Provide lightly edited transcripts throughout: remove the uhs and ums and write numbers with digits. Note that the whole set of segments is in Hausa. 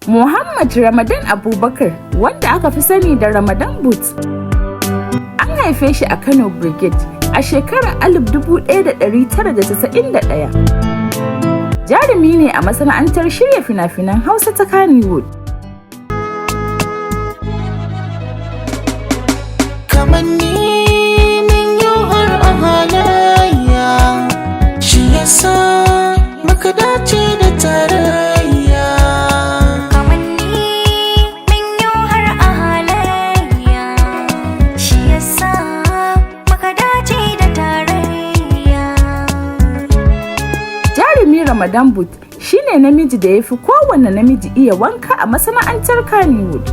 Muhammad Ramadan Abubakar, wanda aka fi sani da Ramadan Boot. An haife shi a Kano Brigade a shekarar 1991. Jarumi ne a masana'antar shirya fina-finan Hausa ta Kannywood. Kamanni min yau har a halayya, shi yasa muka dace da tarayya. Kamanni min yau har a halayya, shi yasa muka dace da tarayya. Jarumi Ramadan Boot shine namiji da ya fi kowane namiji iya wanka a masana'antar Kannywood.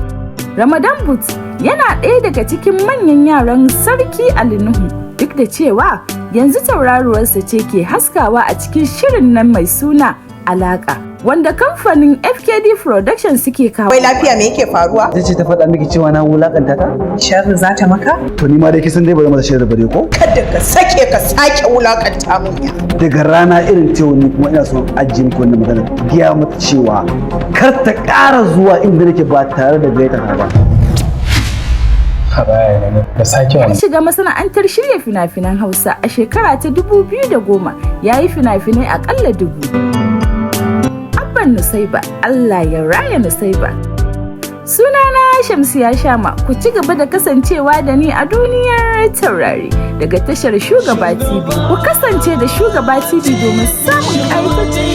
Ramadan Boot yana ɗaya daga cikin manyan yaran Sarki Ali Nuhu, duk da cewa yanzu tauraruwarsa ce ke haskawa a cikin shirin nan mai suna Alaƙa, wanda kamfanin FKD Production suke kawo. Wai lafiya, me yake faruwa? Ita ce ta faɗa miki cewa na wulakanta ta? Sharri za ta maka? To ni ma dai kisan dai ba zan mata sharri ba dai ko? Kada ka sake ka sake wulakanta mun ya. Daga rana irin ta yau, ni kuma ina so ajiye miki wannan magana. Gaya mata cewa kar ta ƙara zuwa inda nake ba tare da gayyata ta ba. Da sake Ya shiga masana'antar shirya fina-finan Hausa a shekara ta 2010, ya yi fina-finai akalla 1000. Abban Nusaiba, Allah ya raya Nusaiba. Sunana Shamsiya Shama, ku ci gaba da kasancewa da ni a duniyar taurari daga tashar Shugaba TV. Ku kasance da Shugaba TV domin samun ƙayataccen